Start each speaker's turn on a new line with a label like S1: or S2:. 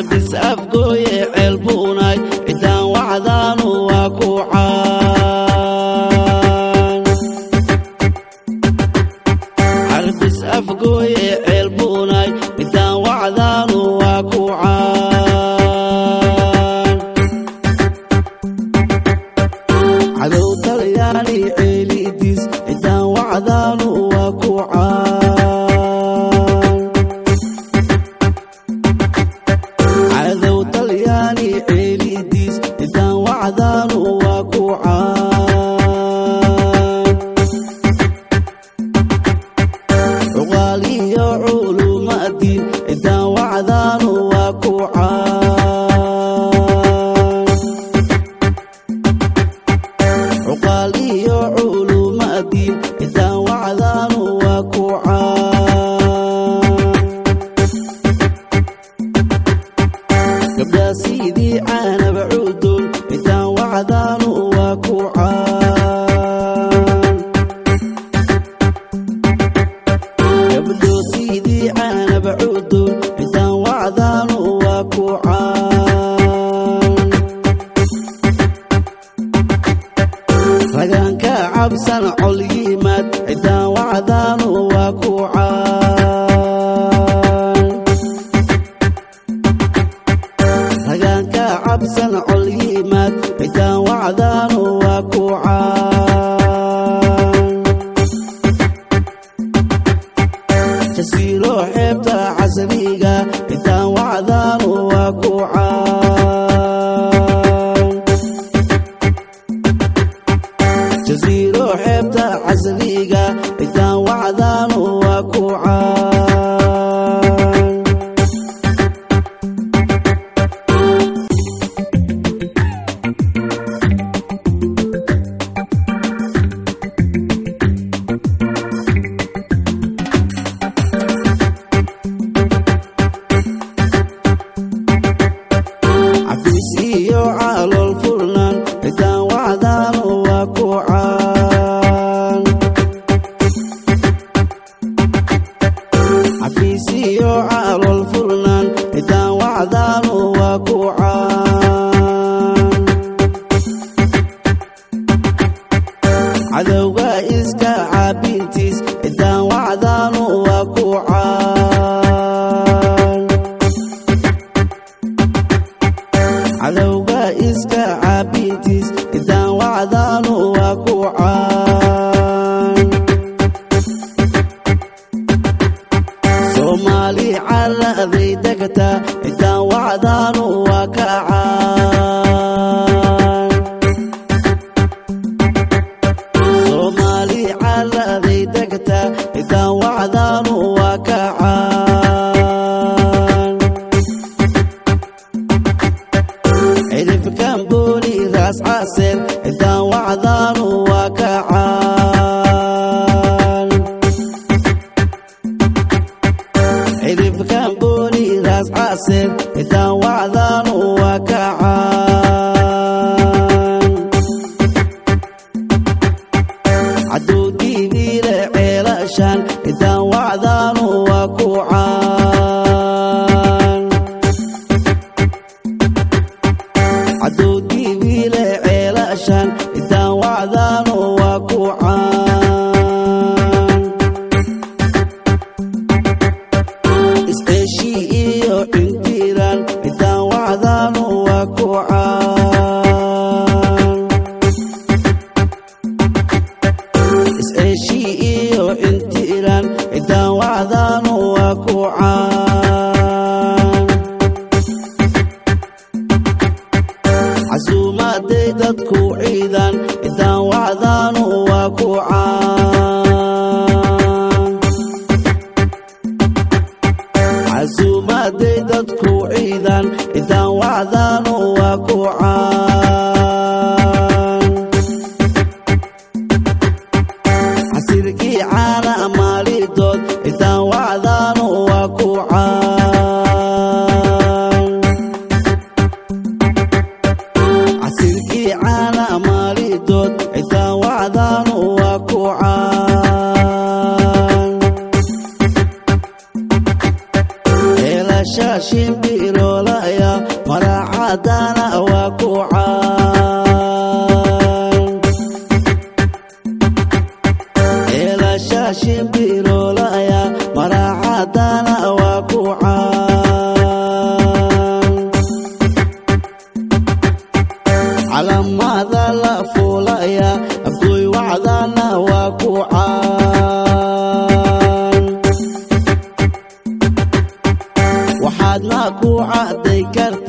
S1: Carbis Afgooye Ceelbuunay, cidaan wacdaanu waa ku caan. Carbis Afgooye Ceelbuunay, cidaan wacdaanu waa ku caan. Cadow Talyaani ceelidiis, cidaan wacdaanu waa ku caan. Cadow Talyaani ceelidiis, cidaan wacdaanu waa ku caan. Cuqaal iyo culumaadiin, cidaan wacdaanu waa ku caan. Cuqaal iyo culumaadiin, cidaan wacdaanu waa ku caan. Gabdhaa sidii caanaba cudoon, cidaan wacdaanu waa ku caan. Gabdho sidii caanaba cudoon, cidaan wacdaanu waa ku caan. Ragaan ka cabsan col yimaad, cidaan wacdaanu waa ku caan. Ragaan ka cabsan col yimaad, cidaan wacdaanu waa ku caan. Jasiiro xeebta casriga, cidaan wacdaanu waa ku caan. Jasiiro xeebta casriga, cidaan wacdaanu waa ku caan. Cafiis iyo calool furnaan, cidaan wacdaanu waa ku caan. Cafiis iyo calool furnaan, cidaan wacdaanu waa ku caan. Cadowga iska caabintiis, cidaan wacdaanu waa ku caan. Cadowga iska caabintiis, cidaan wacdaanu waa ku caan. Soomaali caladay degtaa, cidaan wacdaanu waa ka caan. Soomaali caladay degtaa, cidaan wacdaanu waa ka caan. Cirifkan Booni Raas Caseer, cidaan wacdaanu waa ka caan. Cirifkan Booni Raas Caseer, cidaan wacdaanu waa ka caan. Cadoodiibiile ceelashaan, cidaan wacdaanu waa ku caan. Cadoodiibiile ceelashaan, cidaan wacdaanu waa ku caan. Isceeshii iyo cintiiraan, cidaan wacdaanu waa ku caan. Isceeshii iyo cintiiraan, cidaan wacdaanu waa ku caan. Casuumaday dadku ciidan, cidaan wacdaanu waa ku caan. Casuumaday dadku ciidan, cidaan wacdaanu waa ku caan. Casirkii caana maalidood, cidaan wacdaanu waa ku caan. Casirkii caana maalidood, cidaan wacdaanu waa ku caan. Eelasha shimbiroolaya. Shimbiroolaya maraacadana waa ku caan. Ceelasha shimbiroolaya maraacadana waa ku caan. Calamada la fuulaya Afgooy wacdana waa ku caan. Waxaadna ku cadday kartaa.